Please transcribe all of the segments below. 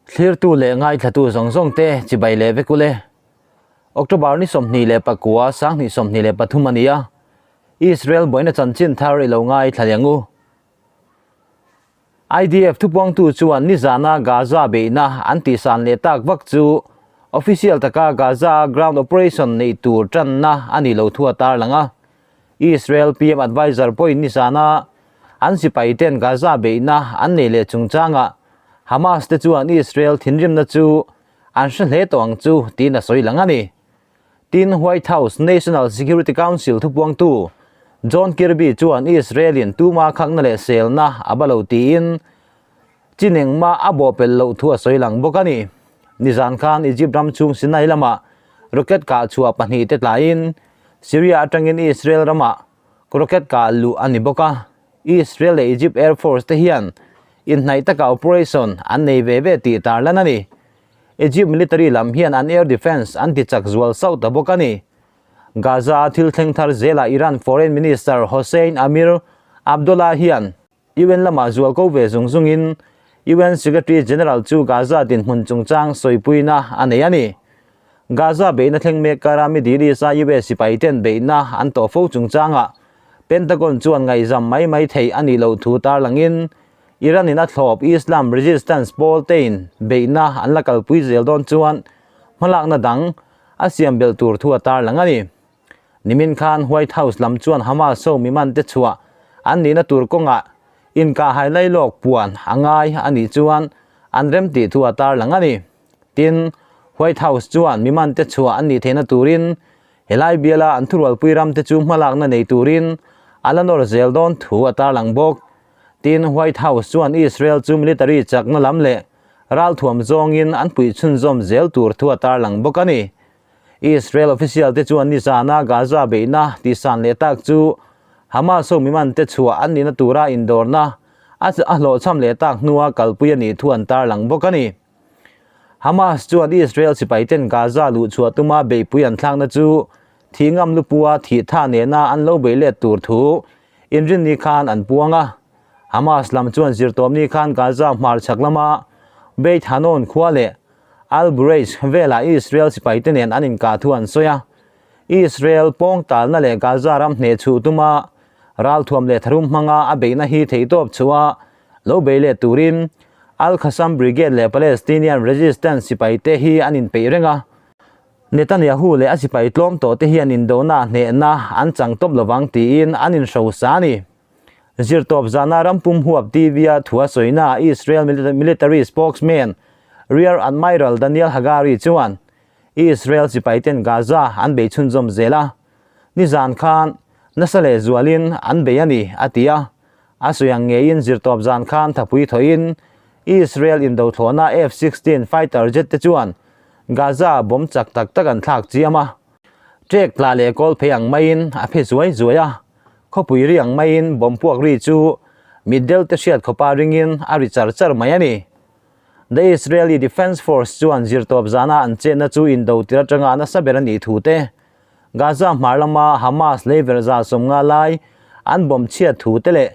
Thlirtu leh ngaithlatu zawng zawng te chibai leh vek ule. October ni 29 2023 a ni a, Israel buaina chanchin thar i lo ngaithla leh ang u. IDF thupuangtu chuan nizana Gaza beihna an tihsan leh tak vak chu official taka Gaza-a ground operation neih tur tanna a nih loh thu a tarlang a. Israel PM adviser pawhin nizana an sipaiten Gaza beihna an neih leh chungchangah Hamas te chuan Israel thinrimna chu an hre hle tawh ang chu tiin a sawi lang a ni. Tin, White House National Security Council thupuangtu John Kirby chuan Israel-in tuma khakna leh selna a ba lo tiin chin engmah a bawhpelh loh thu a sawi lang bawk a ni. Nizan khan Egypt ram chhung Sinai lamah rocket kah chhuah pahnihte tlaiin Syria atangin Israel ramah rocket kah luh a ni bawk a. Israel leh Egypt Air Force te hian inhnaih taka operation an nei ve ve tih tarlan a ni. Egypt military lam hian an air defence an ti chak zual sauh ta bawk a ni. Gaza-a thil thleng thar zelah Iran Foreign Minister Hossein Amir Abdollahian UN lamah zual ko ve zung zungin UN Secretary General chu Gaza dinhmun chungchang sawipuina a nei a ni. Gaza beihna thleng mek kara Middle East-a US sipaiten beihna an tawh fo chungchangah Pentagon chuan ngaihzam mai mai theih a nih loh thu tarlangin Iran in a thlawp Islam Resistance pawl tein beihna an la kalpui zel dawn chuan hmalakna dang a siam belh tur thu a tarlang a ni. Nimin khan White House lam chuan Hamas ho miman te chhuah an nihna tur kawngah inkahhai lailawk puan a ngai a nih chuan an rem tih thu a tarlang a ni. Tin, White House chuan miman te chhuah an nih theihna turin helai biala an thurualpui ram te chu hmalakna nei turin a la nawr zel dawn thu a tarlang bawk. Tin, White House chuan Israel chu military chakna lam leh ralthuam zawngin an puih chhunzawm zel tur thu a tarlang bawk a ni. Israel official te chuan nizana Gaza beihna tihsan leh tak chu Hamas ho miman te chhuah an nihna tura indawrna a hlawhchham leh tak hnua kalpui a nih thu an tarlang bawk a ni. Hamas chuan Israel sipaiten Gaza luhchhuah tuma beihpui an thlakna chu thih ngam lupua thih tha nena an lo beih let tur thu Inrinni khan an puang a. Hamas lam chuan zirtawpni khan Gaza hmarchhak lama Beit Hanoun khua leh Al Bureij velah Israel sipaite nen an inkah thu an sawi a. Israel pawng talna leh Gaza ram hnehchhuh tuma ralthuam leh tharum hmanga a beihna hi theihtawp chhuah lo bei leh turin Al Qassam Brigade leh Palestinian Resistance sipaite hi an inpeih reng a. Netanyahu leh a sipai tlawm tawh te hian indona hnehna an chang tawp lovang tiin an inhrosa a ni. Zirtawp zana rampum huap TV-a thu a sawina Israel military spokesman Rear Admiral Daniel Hagari chuan Israel sipaiten Gaza an bei chhunzawm zel a, nizan khan nasa leh zualin an bei a ni, a ti a. A sawi ang ngeiin zirtawp zan khan thapui thawhin Israel indothlawhna F-16 fighter jet te chuan Gaza bomb chak tak tak an thlak chiam a, ṭek tla leh kawl phei ang maiin a phe zuai zuai a, khawpui ri ang maiin bomb puak ri chu mitdel te hriat khawpa ringin a ri char char mai a ni. The Israeli Defence Force chuan zirtawp zana an chetna chu indo tir atanga nasa ber a nih thu te, Gaza hmar lama Hamas leiver 150 lai an bomb chhiat thu te leh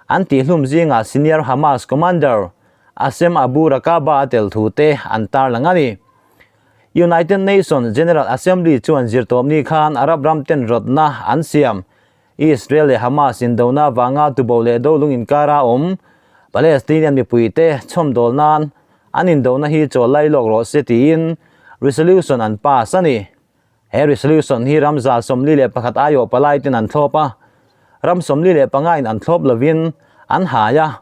an tihhlum zingah senior Hamas commander Asem Abu Rakaba a tel thu te an tarlang a ni. United Nations General Assembly chuan zirtawpni khan Arab ram ten rawtna an siam. Israel leh Hamas indona vanga tubo leh dolung inkara awm Palestinian mipuite chhawmdawl nan an indona hi chawl lai lawk rawh se tiin resolution an pass a ni. He resolution hi ram 41 aiawh palai ten an thlawp a, ram 45 in an thlawp lovin an hai a.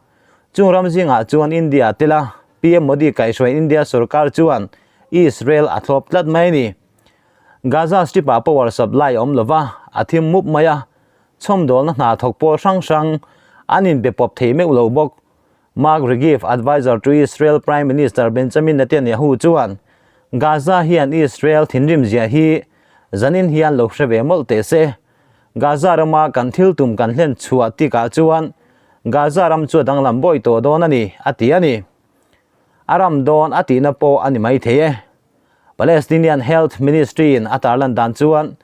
Chung ram zingah chuan India tel a, PM Modi kaihhruai India sorkar chuan Israel a thlawp tlat mai a ni. Gaza Strip-ah power supply a awm lova, a thim mup mai a, chhawmdawlna hna thawk pawl hrang hrang an inbe pawp thei meuh lo bawk. Mark Regev, adviser to Israel Prime Minister Benjamin Netanyahu chuan Gaza hian Israel thinrim zia hi zanin hian lo hre ve mawlh teh se. Gaza rama kan thil tum kan hlen chhuah tikah chuan Gaza ram chu a danglam bawi tawh dawn a ni, a ti a ni. A ram dawn a tihna pawh a ni mai thei e. Palestinian Health Ministry in a tarlan dan chuan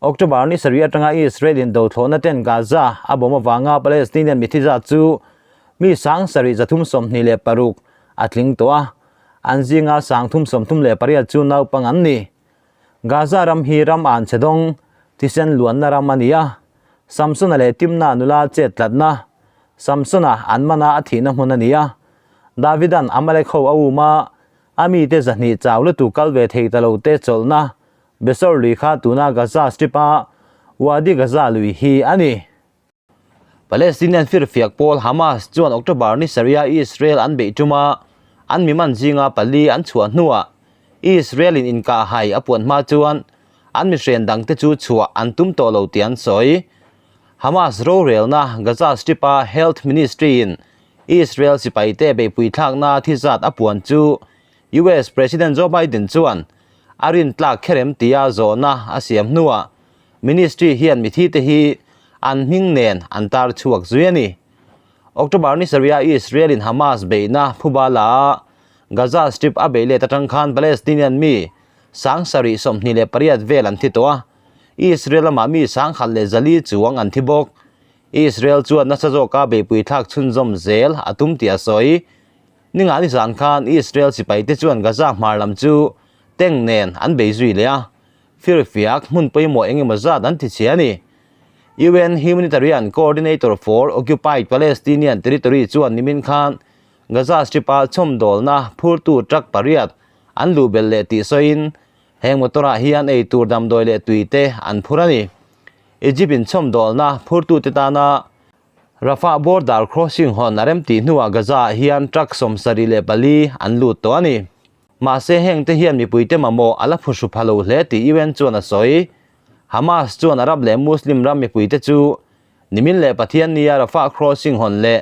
October ni sarih atanga Israel in dothlawhna ten Gaza a bawm avanga Palestinian mithi zat chu mi 7326 a tling tawh a. An zinga 338 chu naupang an ni. Gaza ram hi ram an chhe dawng, thisen luanna ram a ni a. Samsona leh Timna nula chet tlatna, Samsona an mana a thihna hmun a ni a. Davidan Amalek ho a um a, a mite 200 chau lutuk kal ve thei ta lo te chawlhna Besor lui kha tuna Gaza Strip-a Wadi Gaza lui hi a ni. Palestinian firfiak pawl Hamas chuan October ni sarih-a Israel an beih tuma an miman zinga pali an chhuah hnuah Israel-in inkahhai a puan hma chuan an mihren dangte chu chhuah an tum tawh lo tih an sawi. Hamas rorelna Gaza Strip-a Health Ministry-in Israel sipaite beihpui thlakna thi zat a puan chu US President Joe Biden chuan a rintlak kherem tia zawhna a siam hnuah Ministry hian mithi te hi an hming nen an tar chhuak zui a ni. October ni sarih-a Israel-in Hamas beihna phuba la a, Gaza Strip a beih let atang khan Palestinian mi 728 vel an thi tawh a, Israel lamah mi 1,400 chuang an thi bawk. Israel chuan nasa zawka beihpui thlak chhunzawm zel a tum tih a sawi. Ninga ni zan khan Israel sipaite chuan Gaza hmar lam chu tank nen an bei zui leh a, Firfiak hmun pawimawh eng emaw zat an ti chhia a ni. UN Humanitarian Coordinator for Occupied Palestinian Territory chuan nimin khan Gaza Strip-a chhawmdawlna phurtu truck pariat an luh belh leh tih sawiin heng motor-ah hian ei tur damdawi leh tui te an phur a ni. Egypt-in chhawmdawlna phurtute tana Rafah border crossing hawn a rem tih hnuah Gaza-ah hian truck 74 an lut tawh a ni. Mahse hengte hian mipuite mamawh a la phuhru pha lo hle tih UN chuan a sawi. Hamas chuan Arab leh Muslim ram mipuite chu nimin leh Pathian nia Rafah crossing hawn leh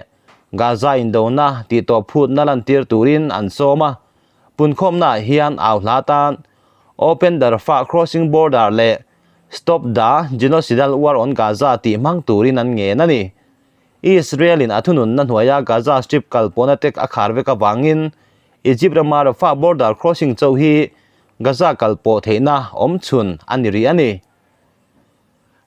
Gaza indona tih tawh phutna lantir turin an sawm a. Punkhawmnaah hian au hla tan Open the Rafah crossing border leh Stop the genocidal war on Gaza tih hmang turin an ngen a ni. Israel-in a thununna hnuaia Gaza Strip kalpawhna tek a khar vek avangin Egypt rama Rafah border crossing chauh hi Gaza kalpawh theihna awm chhun a ni rih a ni.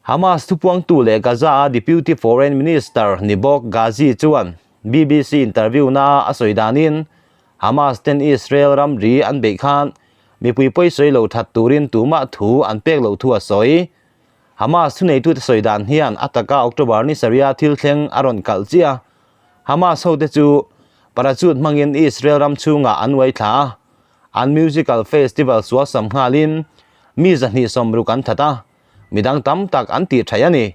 Hamas thupuangtu leh Gaza-a Deputy Foreign Minister ni bawk Ghazi chuan BBC interview-na a sawi danin Hamas ten Israel ramri an beih khan mipui pawisawi lo that turin tumah thu an pek loh thu a sawi. Hamas thuneitute sawi dan hian a taka October ni sarih-a thil thleng a rawn kalh chiah a. Hamas hote chu parachute hmangin Israel ram chhungah an uai thla a, an musical festival sualsam nghalin mi 260 an that a, midang tam tak an tih thaih a ni.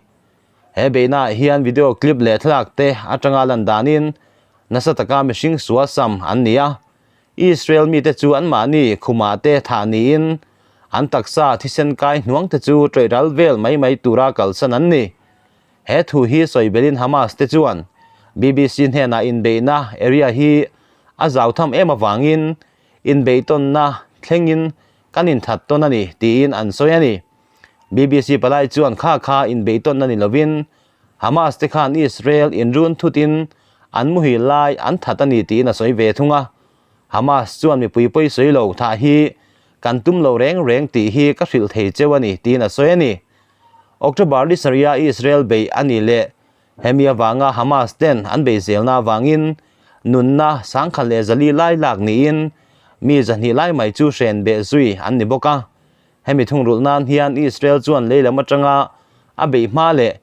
He beihnaah hian video clip leh thlalak te atanga lan danin nasa taka mihring sualsam an ni a, Israel mite chu anmahni khumah te thah niin an taksa thisen kai hnuang te chu tawih ral vel mai mai tura kalsan an ni. He thu hi sawi belin Hamas te chuan BBC hnenah inbeihna area hi a zau tham em avangin inbeihtawnna thlengin kan inthat tawn a ni tiin an sawi a ni. BBC palai chuan kha kha inbeihtawnna ni lovin Hamas te khan Israel inrun thutin an muhil lai an that a ni tiin a sawi ve thung a. Hamas chuan mipui pawi sawi lo thah hi kan tum lo reng reng tih hi ka hrilh thei cheu a ni tiin a sawi a ni. October ni sarih-a Israel beih a ni leh hemi avanga Hamas ten an bei zelna avangin nunna 1,400 lai lak niin mi 200 lai mai chu hren beh zui an ni bawk a. Hemi thungrulh nan hian Israel chuan lei lam atanga a beih hma leh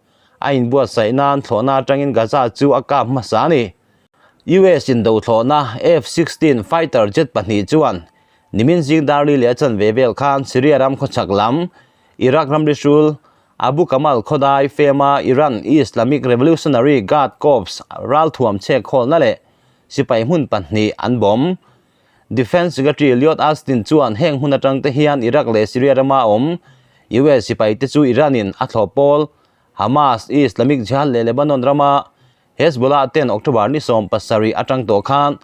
a inbuatsaih nan thlawhna atangin Gaza chu a kap hmasa a ni. US indo thlawhna F-16 fighter jet pahnih chuan nimin zing darli leh a chanve vel khan Syria ram khawchhak lam Iraq ramri hrul Abu Kamal khawdai fema Iran Islamic Revolutionary Guard Corps ralthuam chhek khawlna leh sipai hmun pahnih an bawm. Defence Secretary Lloyd Austin chuan heng hmun atang te hian Iraq leh Syria rama awm US sipai te chu Iran in a thlawh pawl Hamas, Islamic Jihad leh Lebanon rama Hezbollah ten October ni 17 atang tawh khan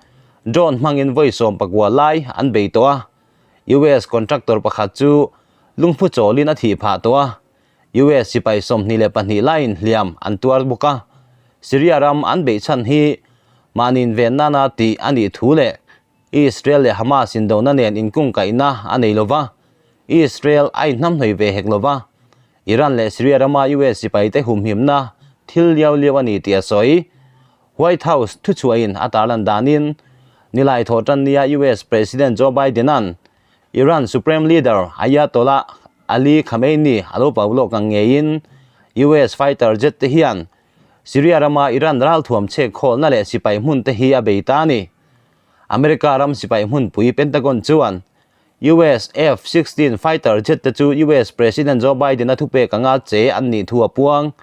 drone hmangin vawi 19 lai an bei tawh a. US contractor pakhat chu lungphu chawlin a thih phah tawh a, US sipai 22 laiin hliam an tuar bawk a. Syria ram an beih chhan hi mahni inven nana tih a nih thu leh Israel leh Hamas indona nen inkungkaihna a nei lova, Israel a inhnamhnawih ve hek lova, Iran leh Syria rama US sipaite humhimna thil liau liau a ni tih a sawi. White House thuchhuahin a tarlan danin Nilai thawhtan nia US President Joe Biden-a'n Iran Supreme Leader Ayatollah Ali Khamenei a lo pau lawk ang ngeiin US fighter jet te hian Syria rama Iran ralthuam chhek khawlna leh sipai hmun te hi a bei ta a ni. America ram sipai hmunpui Pentagon chuan US F-16 fighter jet te chu US President Joe Biden-a thupek anga che an nih thu a puang.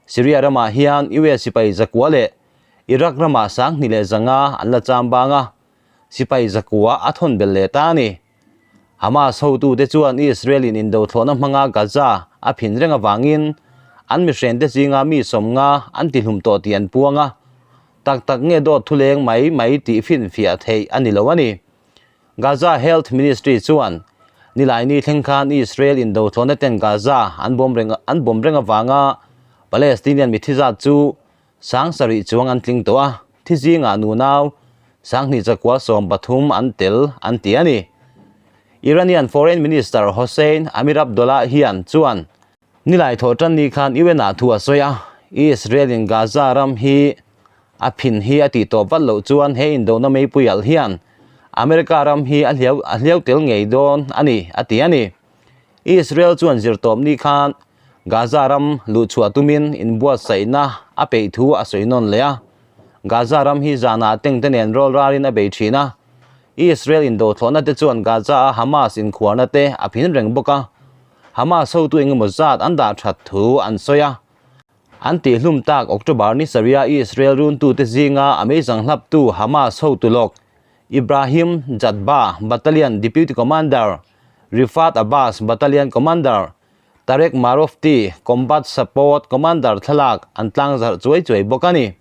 Syria ramah hian US sipai zakua leh Iraq ramah 2500 an la cham bang a, sipai zakua a thawn belh leh ta a ni. Hamas hotute chuan Israel-in indothlawhna hmanga Gaza a phin reng avangin an mihrente zinga mi 50 an tihlum tawh tih an puang a, tak tak nge dawt thuleng mai mai tih finfiah theih a ni lo a ni. Gaza Health Ministry chuan Nilaini thleng khan Israel indothlawhna ten Gaza an bawm reng an bawm reng avanga Palestinian mithi zat chu 7000 chuang an tling tawh a, thi zingah nunau 2413 an tel an ti a ni. Iranian Foreign Minister Hossein Amirabdollahian chuan Nilai thawh tan ni khan UN ah thu a sawi a, Israel in Gaza ram hi a phin hi a tih tawp vat loh chuan he indona meipui alh hian America ram hi a hliau a hliau tel ngei dawn a ni, a ti a ni. Israel chuan zirtawp ni khan Gaza ram luhchhuah tumin inbuatsaihna a peih thu a sawi nawn leh a, Gaza ram hi zanah teng te nen rawl rarin a bei thin a, Israel indothlawhna te chuan Gaza a Hamas inkhuarna te a phin reng bawk a. Hamas hotu engemaw zat an dah that thu an sawi a. An tihhlum tak October ni sarih a Israel runtute zinga a meizang hlaptu Hamas hotu lawk Ibrahim Jadba, Battalion Deputy Commander, Rifat Abbas, Battalion Commander, Tarek Marofti, Combat Support Commander thlalak an tlangzarh chuai chuai bawk a ni.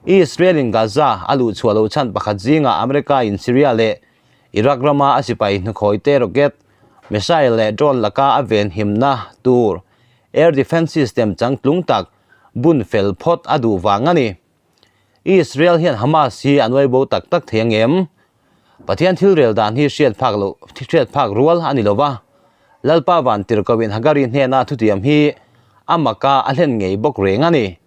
Israel-in Gaza a luhchhuah loh chhan pakhat zingah America-in Syria leh Iraq rama a sipai hnukhawite rocket, missile leh drone laka a venhimna tur air defence system changtlung tak bun fel phawt a duh vang a ni. Israel hian Hamas hi a nuai bo tak tak thei ang em? Pathian thil rel dan hi hriat phak loh hriat phak rual a ni lo va, Lalpa van tirhkohin Hagari hnena thutiam hi a maka a hlen ngei bawk reng a ni.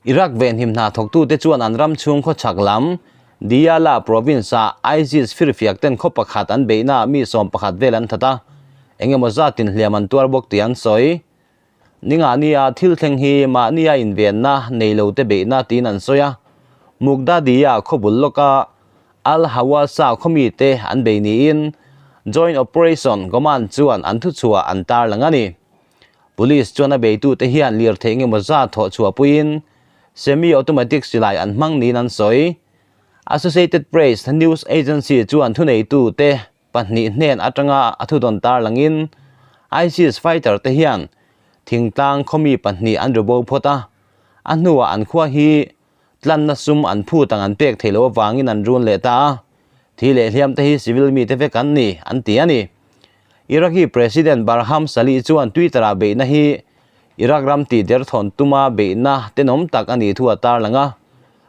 Iraq venhim hna thawktute chuan an ram chhung khawchhak lam Diyala province-ah ISIS firfiak ten khaw pakhat an beihnaah mi 11 vel an that a, eng emaw zatin hliam an tuar bawk tih an sawi. Ningah nia thil thleng hi mahnia invenna nei lo te beihna tiin an sawi a, Mugdadiya khaw bul lawka Al-Hawasa khaw mite an bei niin Joint Operation Command chuan an thuchhuah an tarlang a ni. Police chuan a beitute hian lirthei engemaw zat thawh chhuah puiin semi-automatic silai an hmang niin an sawi. Associated Press news agency chuan thuneitute pahnih hnen atanga a thudawn tarlangin ISIS fighter te hian thingtlang khawmi pahnih an ru bo phawt a, a hnuah an khua hi tlanna sum an phut ang an pek theih loh avangin an run leh ta a, thi leh hliam te hi civil mite vek an ni, an ti a ni. Iraqi President Barham Salih chuan Twitter-ah beihna hi Iraq ram tih derthawn tuma beihna tenawm tak a nih thu a tarlang a,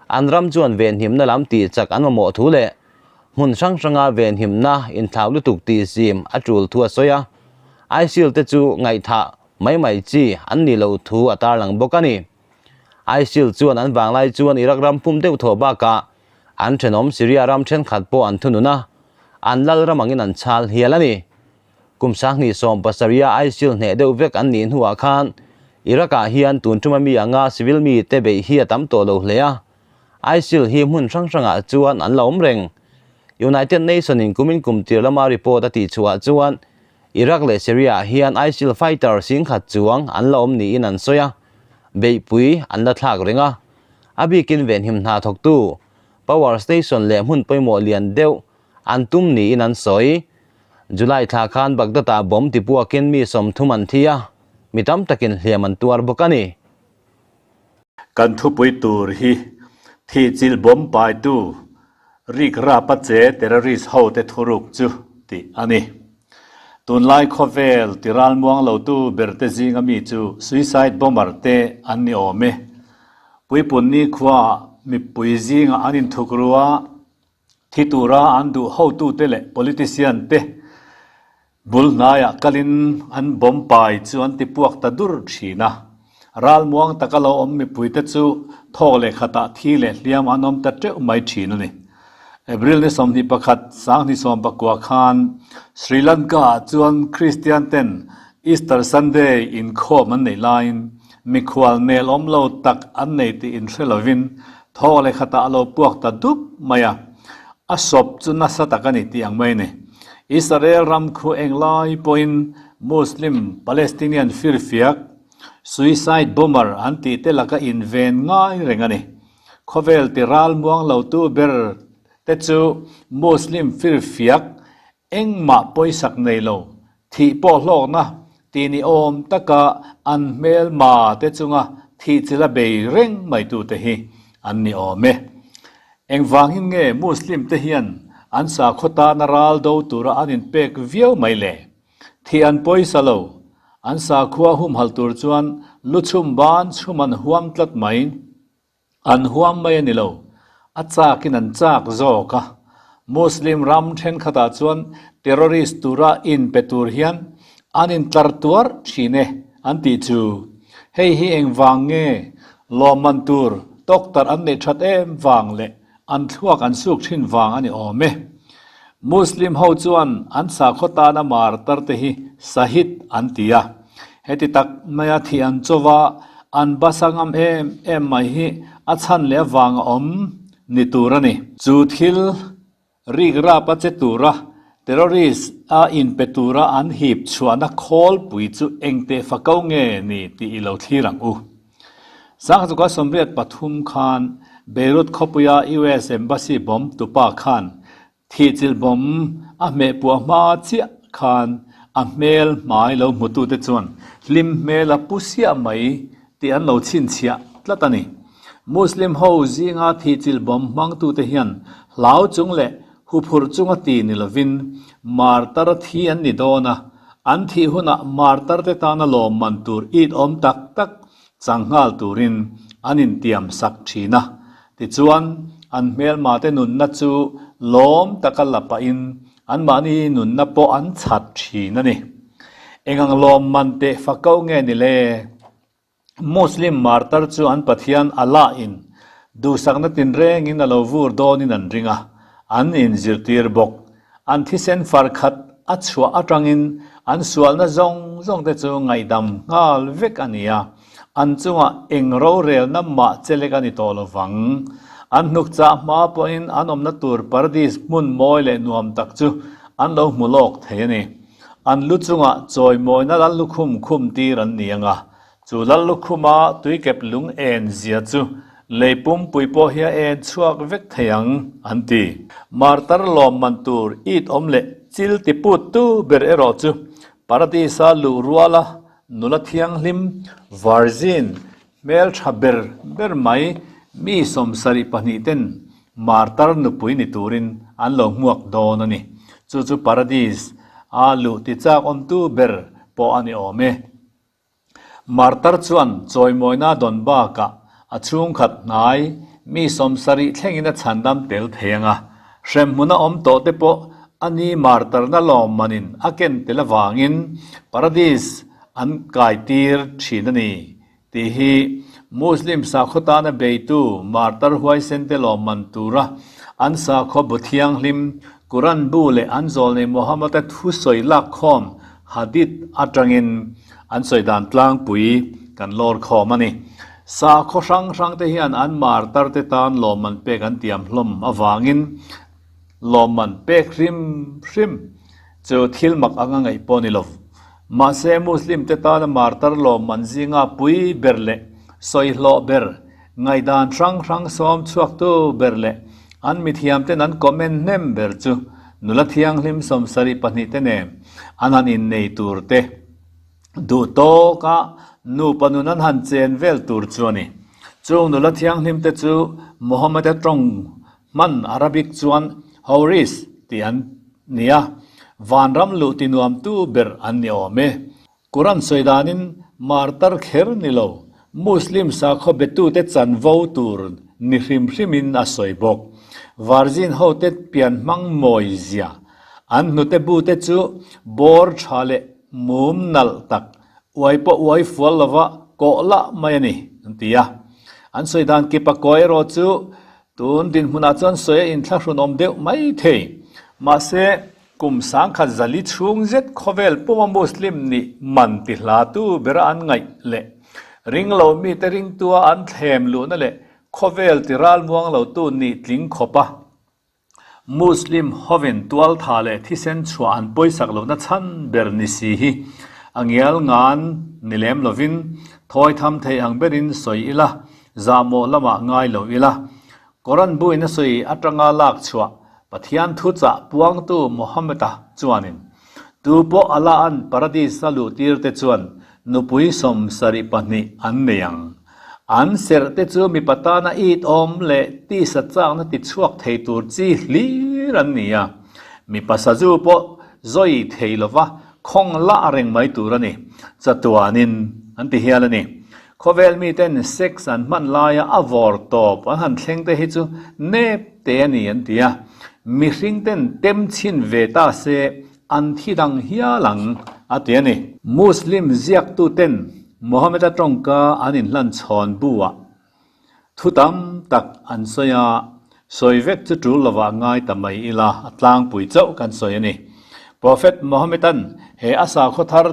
an ram chuan venhimna lam tih chak an mamawh thu leh hmun hrang hranga venhimna inthlau lutuk tih zim a tul thu a sawi a, ISIL te chu ngaihthah mai mai chi an nih loh thu a tarlang bawk a ni. ISIL chuan an vanglai chuan Iraq ram pum deuh thaw bakah an thenawm Syria ram thenkhat pawh an thunun a, an lal ram angin an chhal hial a ni. Kum 2017 a ISIL hneh deuh vek an nih hnuah khan Iraq-ah hian tun tuma mi anga civil mite beih hi a tam tawh lo hle a, ISIL hi hmun hrang hrangah chuan an la awm reng. United Nation-in kumin kum tir lama report a tihchhuah chuan Iraq leh Syria-ah hian ISIL fighter 10,000 chuang an la awm niin an sawi a, beihpui an la thlak reng a. A bikin venhim hna thawktu power station leh hmun pawimawh lian deuh an tum niin an sawi. July thla khan Baghdad-ah bomb tipuakin mi 30 an thi a, mi tam takin hliam an tuar bawk a ni. Kan thupui tur hi thihchilh bomb paitu rik rapa che terrorist hote thuruk chu tih a ni. Tunlai khawvel ti ralmuang lotu berte zinga mi chu suicide bomber te an ni awm e. Puipunni khuaah mipui zingah an inthuk ru a, thi tura an duh hotute leh politician te bul hnaiah kalin an bomb pai chu an ti puak ta dur thin a. Ralmuang taka lo awm mipuite chu thawk leh khatah thi leh hliam an awm ta teuh mai thin a ni. April ni 21 2019 khan Sri Lanka-ah chuan Kristian ten Easter Sunday inkhawm an neih laiin mikhual nel awm lo tak an nei tih inhre lovin thaw leh khatah a lo puak ta dup mai a. A sawp chu nasa tak a ni tih ang mai a ni. Israel ram khu englai pawhin Muslim Palestinian firfiak, suicide bomber an tih te laka inven ngai reng a ni. Khawvel ti ral muang lo tu ber te chu Muslim firfiak engmah pawisak nei lo, thih pawh hlawkna ti ni awm taka an hmelma te chunga thih chila bei reng mai tu te hi an ni awm e. Engvangin nge Muslim te hian an sakhaw tana ral do tura an inpek viau mai le? Thih an pawisa lo, an sakhua humhalh tur chuan lu chhum ban chhum an huam tlat mai. An huam mai a ni lo, a chakin an chak zawk a. Muslim ram thenkhatah chuan terrorist tura inpe tur hian an intlar tuar thin e an tih chu. Hei hi engvang nge lawmman tur tawktarh an neih that em vang leh An thluak an suk thin vang a ni awm e. Muslim ho chuan an sakhaw tana martar te hi Sahid an ti a. Heti tak maia thih an chaw va, an basa ngam em em mai hi a chhan leh avang a awm ni tur a ni. Chu thil rik rap a che tura terrorist a inpe tura an hip chhuahna khawlpui chu engteh fako nge ni tih i lo thlir ang u. Sangzuka 83 khan Beirut khawpuia US Embassy bomb tupa khan thihchilh bomb a hmeh puah hma chiah khan a hmel hmai lo hmutute chuan hlim hmel a pu siah mai tih an lo chhinchhiah tlat a ni. Muslim ho zinga thihchilh bomb hmangtute hian hlau chung leh huphurh chunga ti ni lovin martar thi an ni dawn a, an thih hunah martar te tana lawmman tur it awm tak tak chang nghal turin an intiam sak thin a. Tichuan, an hmelma te nunna chu lawm taka la pahin anmahni nunna pawh an chhat thin a ni. Engang lawmman teh fako nge ni le? Muslim martar chu an Pathian Allah in duhsakna tinrengin a lo vur dawnin an ring a, an inzirtir bawk. An thisen far khat a chhuah atangin an sualna zawng zawng te chu ngaihdam nghal vek a ni a, an chungah eng rorelna mah chelek a ni tawh lo vang. An hnukchah hma pawhin an awmna tur paradis hmun mawi leh nuam tak chu an lo hmu lawk thei a ni. An lu chungah chawimawina lal lukhum khum tir an ni ang a, chu lal lukhuma tuikep lung en zia chu lei pumpui pawh hi a en chhuak vek thei ang, an ti. Martar lawmman tur it awm leh chil ti put tu ber erawh chu Paradisa luh ruala nula thianghlim, virgin, Hmeltha ber ber mai mi 72 ten martar nupui ni turin an lo hmuak dawn a ni. Chu chu Paradis a luh ti chak awmtu ber pawh a ni awm e. Martar chuan chawimawina dawn bakah a chhungkhat hnai mi 70 thlengin a chhandam tel thei ang a, hremhmun a awm tawh te pawh a ni martarna lawmmanin a ken tel avangin Paradis an kaitir thin a ni. Tih hi Muslim sakhaw tana beitu martar huaisente lawmman tura an sakhaw bu thianghlim Quran bu leh an zawlnei Muhammad-a thusawi lakkhawm Hadith atangin an sawi dan tlangpui kan lawr khawm a ni. Sakhaw hrang hrangte hian an martarte tan lawmman pek an tiam hlawm avangin Lawmman pek hrim hrim chu thil mak anga ngaih pawh ni lo. Mahse Muslim te tana martar lawmman zinga pui ber leh sawihlawh ber, ngaihdan hrang hrang sawm chhuaktu ber leh an mithiam ten an comment hnem ber chu nula thianghlim 72 te nen an han innei tur te duh tawka nupa nun an han chen vel tur chu a ni. Chung nula thianghlim te chu Muhammad-a tawng Hman Arabic chuan Houris tih an ni a, vanram luh ti nuamtu ber an ni awm e. Quran sawi danin martar kher ni lo, Muslim sakhaw betute chanvo tur ni hrim hrimin a sawi bawk. Virgin hote pian hmang mawi zia, an hnute bute chu bawr tha leh mum nalh tak, uai pawh uai fual lova kawh lah mai a ni, an ti a. An sawi dan kipa kawi erawh chu. Tun dinhmunah chuan sawi a inthlahrunawm deuh mai thei. Mahse, kum sangkhat zali chhung zet khawvel puma Muslim nih man ti hlatu bera an ngaih leh ringlo mite ringtua an thlem luhna leh khawvel ti ralmuang lotu nih tling khawpa Muslim hovin tualtha leh thisen chhuah an pawisak lohna chhan ber ni si hi a ngial ngan ni lem lovin thawi tham thei ang berin sawi ila, zahmawh lamah ngai lo ila. Koran buin a sawi atanga lak chhuah Pathian thuchah puangtu Muhammad-a chuanin, Tu pawh Allah an Paradis-a luhtir te chuan nupui 72 an nei ang. An serh te chu mipa tana it awm leh tisa chakna ti chhuak thei tur chi hlir an ni a, mipa sazu pawh zawi thei lova khawng lah reng mai tur a ni, chatuanin an ti hial a ni. Khawvel miten sex an hman laia a vawr tawp an han thleng te hi chu nep te a ni an ti a, mihring ten tem chhin ve ta se an thi dang hial ang a ti a ni. Muslim ziaktu ten Mohammed-a tawngka an inhlan chhawn bu-ah thu tam tak an sawi a, sawi vek chu tul lovah ngai ta mai ila a tlangpui chauh kan sawi a ni. Prophet Mohammed-a'n he a sakhaw thar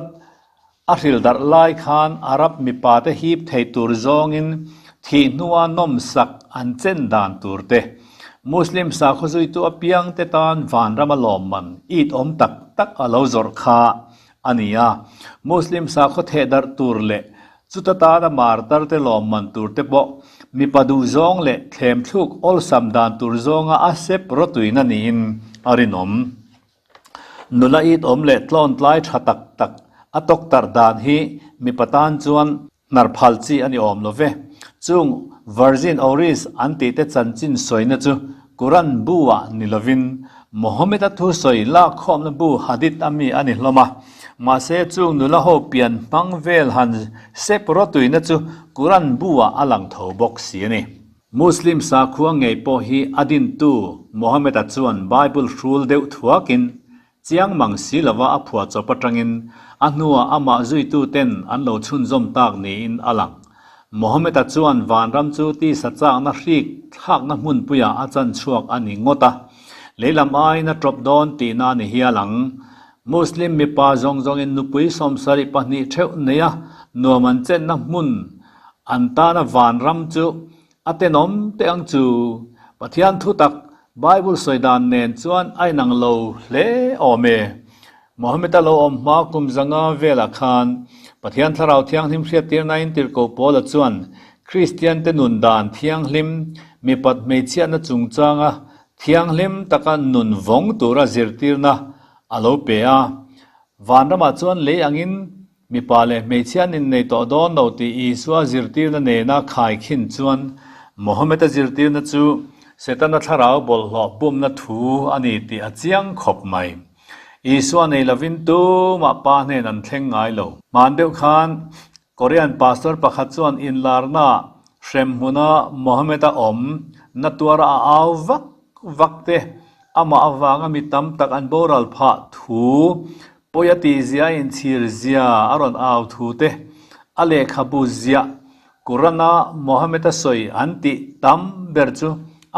a hril darh lai khan Arab mipate hip thei tur zawngin thih hnua nawmsak an chen dan tur te, Muslim sakhaw zuitu apiangte tan vanrama lawmman it awm tak tak a lo zawrh kha a ni a, Muslim sakhaw theh darh tur leh chuta tana martar te lawmman tur te pawh mipa duhzawng leh thlemthluk awlsam dan tur zawnga a sep rawtuina niin a rinawm. Nula it awm leh tlawn tlai tha tak tak a tawk tarh dan hi mipa tan chuan hnar phal chi a ni awm lo ve. Chung Virgin Oris an tih te chanchin sawina chu Quran bu-ah ni lovin Mohammed-a thusawi lakkhawmna bu Hadith a mi a ni hlawm a. Mahse chung nula ho pian hmang vel han sep rawtuina chu Quran bu-ah a lang tho bawk si a ni. Muslim sakhua ngei pawh hi a dintu Mohammed-a chuan Bible hrul deuh thuakin chiang mang si lova a phuah chawp atangin a hnuah amah zuituten an lo chhunzawm tak niin a lang. Mohammed-a chuan vanram chu tisa chakna hrik thlakna hmunpuiah a chan chhuak a ni ngawt a, leilam aiin a tawp dawn tihna a ni hial ang. Muslim mipa zawng zawngin nupui 72 theuh neia nuam an chenna hmun An tana vanram chu a tenawm teh ang chu. Pathian thutak Bible sawi dan nen chuan a inang lo hle awm e. Mohammed-a lo awm hma kum zanga velah khan Pathian Thlarau Thianghlim hriattirnain tirhkoh Paula chuan Kristiante nun dan thianghlim, mipat hmeichhiatna chungchanga thianghlim taka nun vawng tura zirtirna a lo pe a. Vanramah chuan lei angin Mipa leh hmeichhia an innei tawh dawn lo tih Isua zirtirna nena khaikhin chuan Mohammed-a zirtirna chu Setana thlarau bawlhhlawh bumna thu a ni tih a chiang khawp mai. Isua nei lovin tumah pa hnen an thleng ngai lo. Hman deuh khan Korean pastor pakhat chuan inlarna hremhmuna Mohammed-a awm na tuara a au vak vak te, amah avanga mi tam tak an boral phah thu Pawi a tih zia a inchhir zia a rawn au thu te, a lehkhabu ziah Quran-a Mohammed-a sawi an tih tam ber chu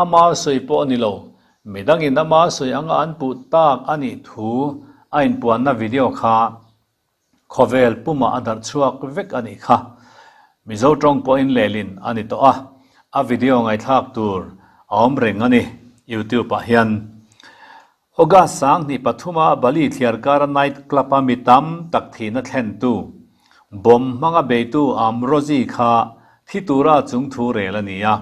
ama sawi pawh a ni lo, midangin ama sawi anga an puh tak a nih thu a inpuanna video kha khawvel pumah a darh chhuak vek a nih kha. Mizo tawng pawhin lehlin a ni tawh a, a video ngaihthlak tur a awm reng a ni YouTube-ah hian. August 23-a Bali thliarkara night club-a mi tam tak thihna thlentu, bomb hmanga beitu Amrozi kha thi tura chungthu rel a ni a.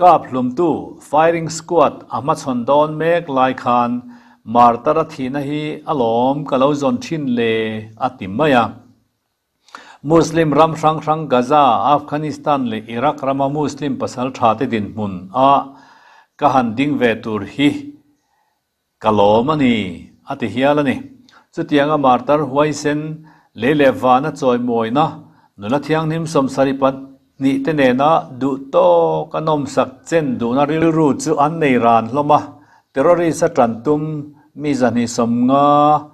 Kap hlumtu firing squad a hmachhawn dawn mek lai khan martar-a thihna hi a lawm ka lo zawn thin le a ti mai a. Muslim ram hrang hrang Gaza, Afghanistan leh Iraq rama Muslim pasal tha te dinhmun a ka han ding ve tur hi ka lawm a ni, a ti hial a ni. Chutianga martar huaisen, lei leh vana chawimawina, nula thianghlim 72 te nena duh tawk a nawmsak chen duhna rilru chu an nei ran hlawm a, terrorist a tan tum mi 250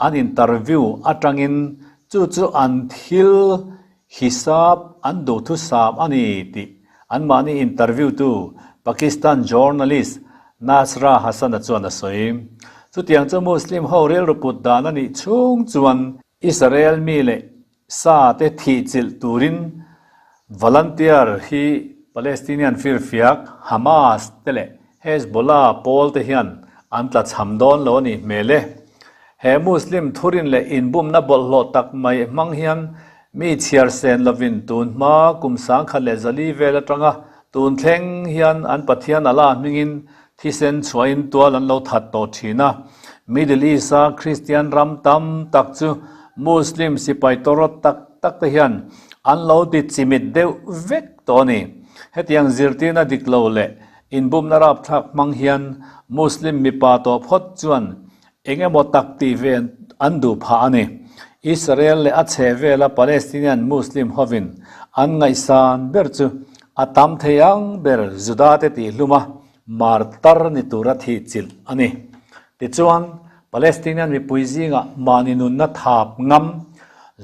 An interview atangin chu chu an thil hisap an duhthusam a ni tih Anmahni interview tu Pakistan journalist Nasra Hasan-a chuan a sawi. Chutiang chu Muslim ho rilru put dan a nih chhung chuan Israel mi leh sa te thih chilh turin volunteer hi Palestinian firfiak Hamas te leh Hezbollah pawl te hian an tla cham dawn lo a nih hmel e. He Muslim thurin leh inbumna bawlhhlawh tak mai hmang hian mi chhiar sen lovin tun hma kum 1004 vel atanga tun thleng hian an Pathian Allah hmingin thisen chhuahin tual an lo that tawh thin a. Middle East-a Kristian ram tam tak chu Muslim sipai tawrawt tak tak te hian an lo ti chimit deuh vek tawh a ni. Hetiang zirtirna dik lo leh Inbumna rapthlak hmang hian Muslim mipa tawh phawt chuan eng emaw tak tih ve an duh phah a ni. Israel leh a chheh vela Palestinian Muslim hovin an ngaihsan ber chu a tam thei ang ber Juda te tih hluma martar ni tura thih chilh a ni. Tichuan, Palestinian mipui zingah mahni nunna thap ngam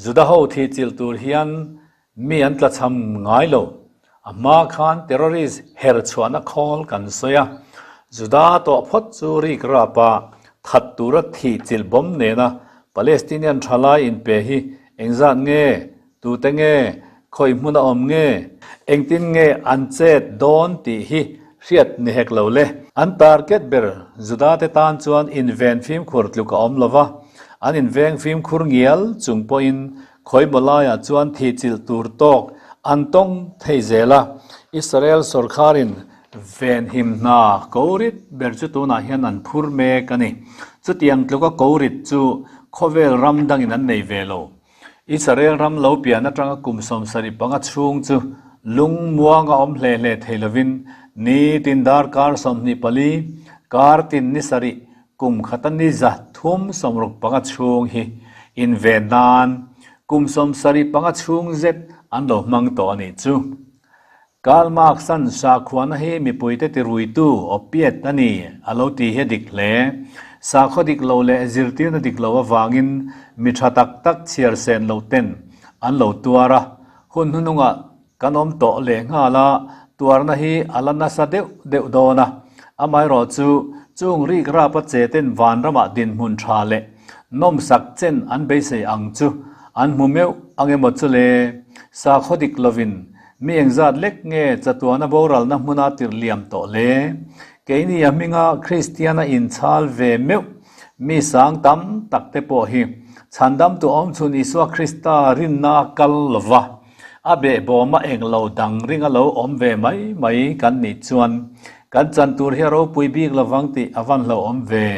Juda ho thih chilh tur hian Mi an tlachham ngai lo. A hma khan terrorist her chhuahna khawl kan sawi a. Juda tawh phawt chu rik rap a, that tura thih chilh bawm nena Palestinian thalai inpe hi engzat nge, tute nge, khawi hmun a awm nge, engtin nge an chet dawn tih hi hriat ni hek lo le. An target ber Juda te tan chuan inven fimkhur tluk a awm lo va, an inveng fimkhur ngial chung pawhin Khawimaw laiah chuan thihchilh tur tawk an tawng thei zel a, Israel sawrkharin venhim hna korit ber chu tunah hian an phur mek a ni. Chutiang tluka korit chu khawvel ram dangin an nei ve lo. Israel ram lo pian atanga kum 75 chhung chu lungmuanga awm hle hle thei lovin nitin darkar 24, kar tin ni sarih Kum khata ni 365 chhung hi inven nan kum 75 chhung zet an lo hmang tawh a nih chu. Karl Marx-a'n sakhuana hi mipuite tiruitu opiate a ni a lo tih hi a dik hle. Sakhaw dik lo leh zirtirna dik lo avangin mi tha tak tak chhiar sen loh ten an lo tuar a, hun hnuhnungah Kan awm tawh leh nghal a, tuarna hi a la nasa deuh deuh dawn a. Amaherawh chu, chung rik rapa che ten vanramah dinhmun tha leh nawmsak chen an beisei ang chu an hmu meuh ang emaw chu le? Sakhaw dik lovin mi engzat lek nge chatuana boralna hmuna tirh liam tawh le? Keini a hminga Kristiana inchhal ve meuh mi sang tam tak te pawh hi chhandamtu awmchhun Isua Krista rinna a kal lova. A behbawma eng lo dang ring a lo awm ve mai mai kan nih chuan kan chan tur hi a ropui bik lovang tih a van hlauhawm ve.